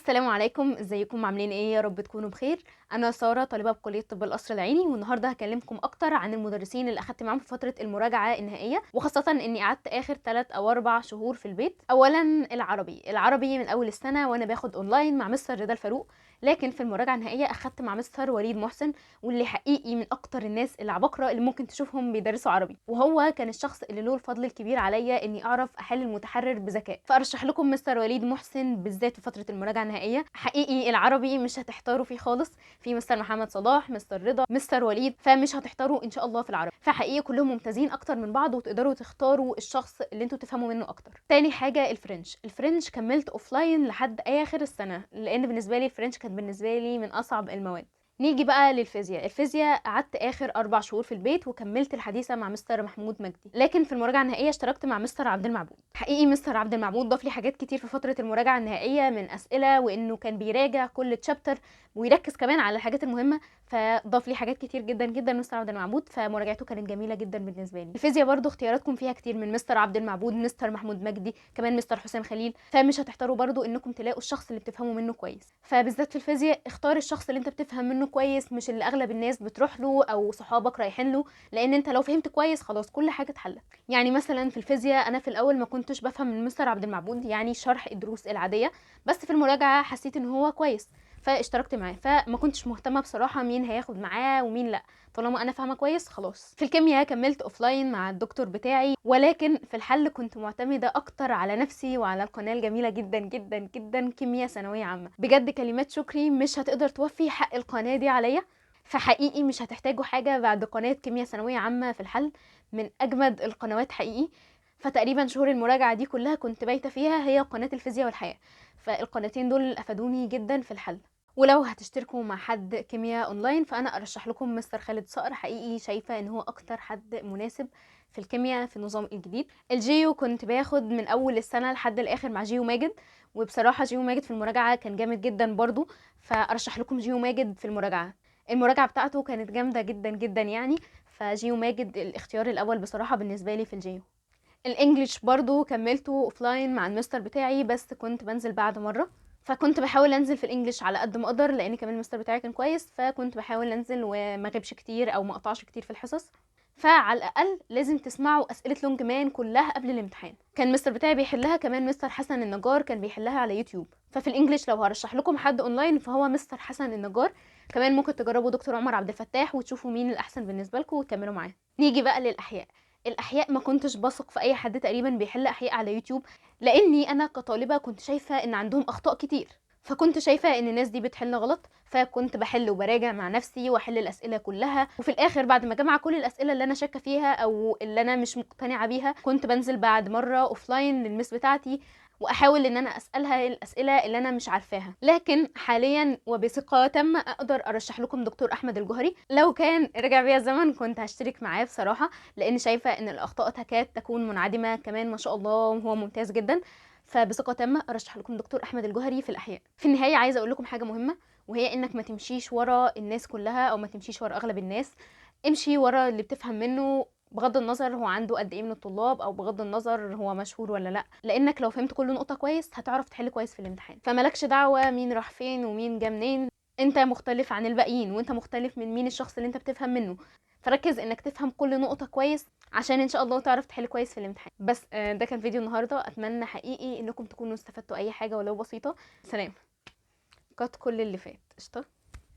السلام عليكم، ازيكم؟ عاملين ايه؟ يا رب تكونوا بخير. انا ساره، طالبه بكلية طب القصر العيني، والنهارده هكلمكم اكتر عن المدرسين اللي اخدت معاهم في فترة المراجعة النهائية، وخاصة اني قعدت اخر 3 او 4 شهور في البيت. اولا العربي من اول السنة وانا باخد اونلاين مع مستر رضا الفاروق، لكن في المراجعة النهائية اخدت مع مستر وليد محسن، واللي حقيقي من اكتر الناس العباقرة اللي ممكن تشوفهم بيدرسوا عربي، وهو كان الشخص اللي له الفضل الكبير عليا اني اعرف احل المتحرر بذكاء. فارشح لكم مستر وليد محسن بالذات في فترة المراجعة النهائية. حقيقي العربي مش هتحتاروا فيه خالص، في مستر محمد صلاح، مستر رضا، مستر وليد، فمش هتحتاروا ان شاء الله في العربي. فحقيقي كلهم ممتازين اكتر من بعض، وتقدروا تختاروا الشخص اللي انتوا تفهموا منه اكتر. تاني حاجة ال French. ال French كملت offline لحد اخر السنة، لان بالنسبة لي ال French كانت بالنسبة لي من اصعب المواد. نيجي بقى للفيزياء. الفيزياء قعدت اخر 4 شهور في البيت وكملت الحديثة مع مستر محمود مجدي، لكن في المراجعة النهائية اشتركت مع مستر عبد المعبود. حقيقي مستر عبد المعبود ضاف لي حاجات كتير في فترة المراجعة النهائية، من اسئلة، وانه كان بيراجع كل chapter ويركز كمان على الحاجات المهمة، فضاف لي حاجات كتير جدا جدا مستر عبد المعبود، فمراجعته كانت جميلة جدا بالنسبة لي. الفيزياء برضو اختياراتكم فيها كتير، من مستر عبد المعبود، مستر محمود مجدي، كمان مستر حسام خليل، فمش هتحتاروا برضو انكم تلاقوا الشخص اللي بتفهموا منه كويس. فبالذات في الفيزياء اختار الشخص اللي انت بتفهم منه كويس، مش اللي اغلب الناس بتروح له او صحابك رايحين له، لان انت لو فهمت كويس خلاص كل حاجة اتحلت. يعني مثلا في الفيزياء انا في الاول ما كنتش بفهم من مستر عبد المعبود، يعني شرح الدروس العادية، بس في المراجعة حسيت ان هو كويس فاشتركت معاه، فما كنتش مهتمة بصراحة مين هياخد معاه ومين لا، طالما انا فاهمه كويس خلاص. في الكيمياء كملت offline مع الدكتور بتاعي، ولكن في الحل كنت معتمدة اكتر على نفسي وعلى القناة الجميلة جدا جدا جدا كيمياء ثانوية عامة. بجد كلمات شكري مش هتقدر توفي حق القناة دي عليا، فحقيقي مش هتحتاجوا حاجة بعد قناة كيمياء ثانوية عامة في الحل، من اجمد القنوات حقيقي. فتقريبا شهور المراجعة دي كلها كنت بايته فيها هي قناة الفيزياء والحياة، فالقناتين دول افادوني جدا في الحل. ولو هتشتركوا مع حد كيمياء اونلاين فانا ارشح لكم مستر خالد صقر، حقيقي شايفه ان هو اكتر حد مناسب في الكيمياء في النظام الجديد. الجيو كنت باخد من اول السنة لحد الاخر مع جيو ماجد، وبصراحة جيو ماجد في المراجعة كان جامد جدا برضو، فارشح لكم جيو ماجد في المراجعة. المراجعة بتاعته كانت جامدة جدا جدا يعني، فجيو ماجد الاختيار الاول بصراحة بالنسبة لي في ال geo. ال English برضو كملته offline مع المستر بتاعي، بس كنت بنزل بعد مرة، فكنت بحاول انزل في ال English على قد ما اقدر، لان كمان المستر بتاعي كان كويس، فكنت بحاول انزل وما غيبش كتير او ما اقطعش كتير في الحصص. فعلى الاقل لازم تسمعوا اسئلة لونج مان كلها قبل الامتحان، كان المستر بتاعي بيحلها، كمان مستر حسن النجار كان بيحلها على يوتيوب. ففي ال English لو هرشح لكم حد اونلاين فهو مستر حسن النجار، كمان ممكن تجربوا دكتور عمر عبد الفتاح وتشوفوا مين الاحسن بالنسبة لكم وتكملوا معاه. نيجي بقى للاحياء. الاحياء ما كنتش بثق في اي حد تقريبا بيحل احياء على يوتيوب، لاني انا كطالبه كنت شايفه ان عندهم اخطاء كتير، فكنت شايفه ان الناس دي بتحل غلط، فكنت بحل وبراجع مع نفسي واحل الاسئلة كلها، وفي الاخر بعد ما اجمع كل الاسئلة اللي انا شاكه فيها او اللي انا مش مقتنعة بيها، كنت بنزل بعد مرة offline لل miss بتاعتي واحاول ان انا اسالها الاسئلة اللي انا مش عارفاها. لكن حاليا وبثقه تامة اقدر ارشح لكم دكتور احمد الجوهري، لو كان رجع بيا الزمن كنت هشترك معاه بصراحة، لان شايفه ان الاخطاء تكاد تكون منعدمة، كمان ما شاء الله هو ممتاز جدا، فبثقه تامة ارشح لكم دكتور احمد الجوهري في الاحياء. في النهاية عايزه اقول لكم حاجة مهمة، وهي انك ما تمشيش ورا الناس كلها او ما تمشيش ورا اغلب الناس، امشي ورا اللي بتفهم منه، بغض النظر هو عنده قد ايه من الطلاب او بغض النظر هو مشهور ولا لا، لانك لو فهمت كل نقطة كويس هتعرف تحل كويس في الامتحان. فمالكش دعوه مين راح فين ومين جه منين، انت مختلف عن الباقيين وانت مختلف من مين الشخص اللي انت بتفهم منه، فركز انك تفهم كل نقطة كويس عشان ان شاء الله تعرف تحل كويس في الامتحان. بس ده كان فيديو النهارده، اتمنى حقيقي انكم تكونوا استفدتوا اي حاجة ولو بسيطة. سلام. قد كل اللي فات قشطه.